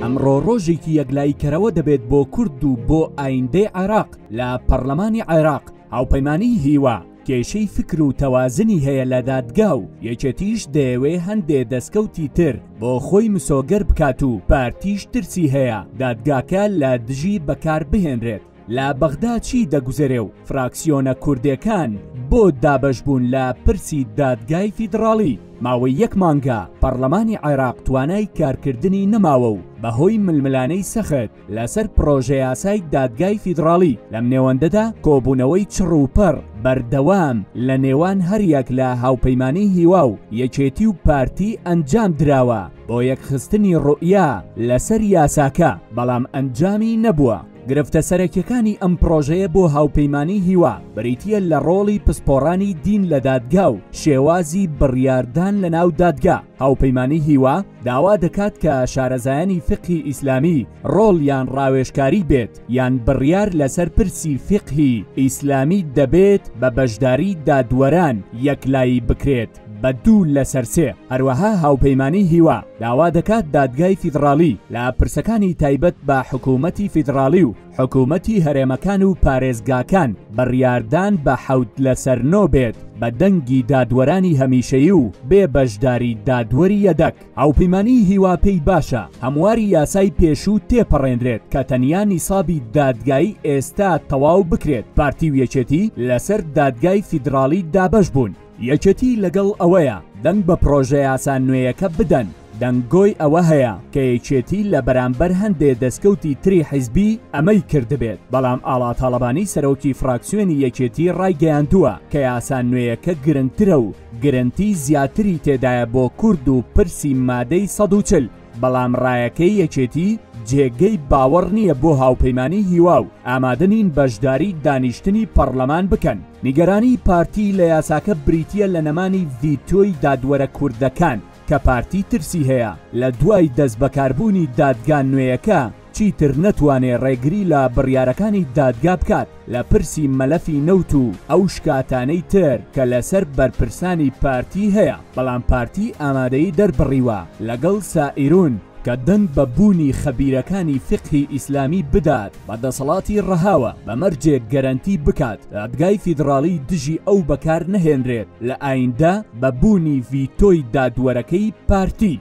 ئەمڕۆ ڕۆژێکی یەکلاییکەرەوە دەبێت بۆ کورد و بۆ ئایندەی عێراق لە پەڕلەمانی عێراق، هاوپەیمانیی هیوا کێشەی فکر و تەوازنی هەیە لە دادگا و یەکێتیش دەیەوێ هەندێ دەستکەوتی تر بۆ خۆی مسۆگەر بکات و پارتیش ترسی هەیە دادگاکە لە دژی بەکار بهێنرێت. لە بەغدا چی دەگوزەرێ و فراکسیۆنە کوردێکان بۆ دابەشبوون لە پرسی دادگای فیدڕاڵی؟ ماوەی یەک مانگە پەڕلەمانی عێراق توانای کارکردنی نەماوە و بەهۆی ململانێی سەخت لەسەر پڕۆژەیاسای دادگای فیدڕاڵی، لەم نێوەندەدا کۆبوونەوەی چڕ و پڕ بەردەوام لە نێوان هەریەک لە هاوپەیمانی هیوا و یەکێتی و پارتی ئەنجام دراوە بۆ یەکخستنی ڕوئیا لەسەر یاساکە، بەڵام ئەنجامی نەبووە. گرفتە سەرەکیەکانی ئەم پڕۆژەیە بۆ هاوپەیمانی هیوا بریتیە لە ڕۆڵی پسپۆڕانی دین لە دادگا و شێوازی بڕیاردان لە ناو دادگا. هاوپەیمانی هیوا داوا دەکات کە شارەزایانی فیقهی ئیسلامی ڕۆڵیان ڕاوێژکاری بێت یان بڕیار لەسەر پرسی فیقهی ئیسلامی دەبێت بە بەشداری دادوەران یەکلایی بکرێت بە دوو لەسەر سێ. هەروەها هاوپەیمانی هیوا داوا دەکات دادگای فیدڕاڵی لە پرسەکانی تایبەت بە حکوومەتی فیدڕاڵی و حکوومەتی هەرێمەکان و پارێزگاکان بڕیاردان بە حەوت لەسەر نۆ بێت بە دەنگی دادوەرانی هەمیشەیی و بێ بەشداری دادوەری یەدەک. هاوپەیمانیی هیوا پێی باشە هەمواری یاسای پێشوو تێپەڕێنرێت کە تەنیا نیسابی دادگایی ئێستا تەواو بکرێت، پارتی و یەکێتی لەسەر دادگای فیدڕاڵی دابەش بوون. یەکێتی لەگەڵ ئەوەیە دەنگ بە پڕۆژەیاسا نوێیەکە بدەن، دەنگۆی ئەوە هەیە کە یەکێتی لە بەرامبەر هەندێ دەستکەوتی تری حیزبی ئەمەی کردبێت، بەڵام ئاڵا تاڵەبانی سەرۆکی فراکسیۆنی یەکێتی ڕایگەیاندووە کە یاسا نوێیەکە گرنگترە و گرنتی زیاتری تێدایە بۆ کورد و پرسی مادەی 140، بەڵام ڕایەکەی یەکێتی جێگەی باوەڕ نییە بۆ هاوپەیمانی هیوا و ئامادە نین بەشداری دانیشتنی پەڕلەمان بکەن. نیگەرانی پارتی لە یاساکە بریتییە لە نەمانی ڤیتۆی دادوەرە کوردەکان کە پارتی ترسی هەیە لە دوای دەستبەکاربوونی دادگا نوێیەکە چیتر نەتوانێ ڕێگری لە بڕیارەکانی دادگا بکات لە پرسی مەلەفی نەوت و ئەو شکاتانەی تر کە لەسەر بەرپرسانی پارتی هەیە، بەڵام پارتی ئامادەیی دەربڕیوە لەگەڵ سائیرون کە دەنگ بە بوونی خەبیرەکانی فیقهی ئیسلامی بدات بە دەسەڵاتی ڕەهاوە بە مەرجێک گەرەنتی بکات دادگای فیدڕاڵی دژی ئەو بەکار نەهێنرێت لە ئایندە بە بوونی ڤیتۆی دادوەرەکەی پارتی.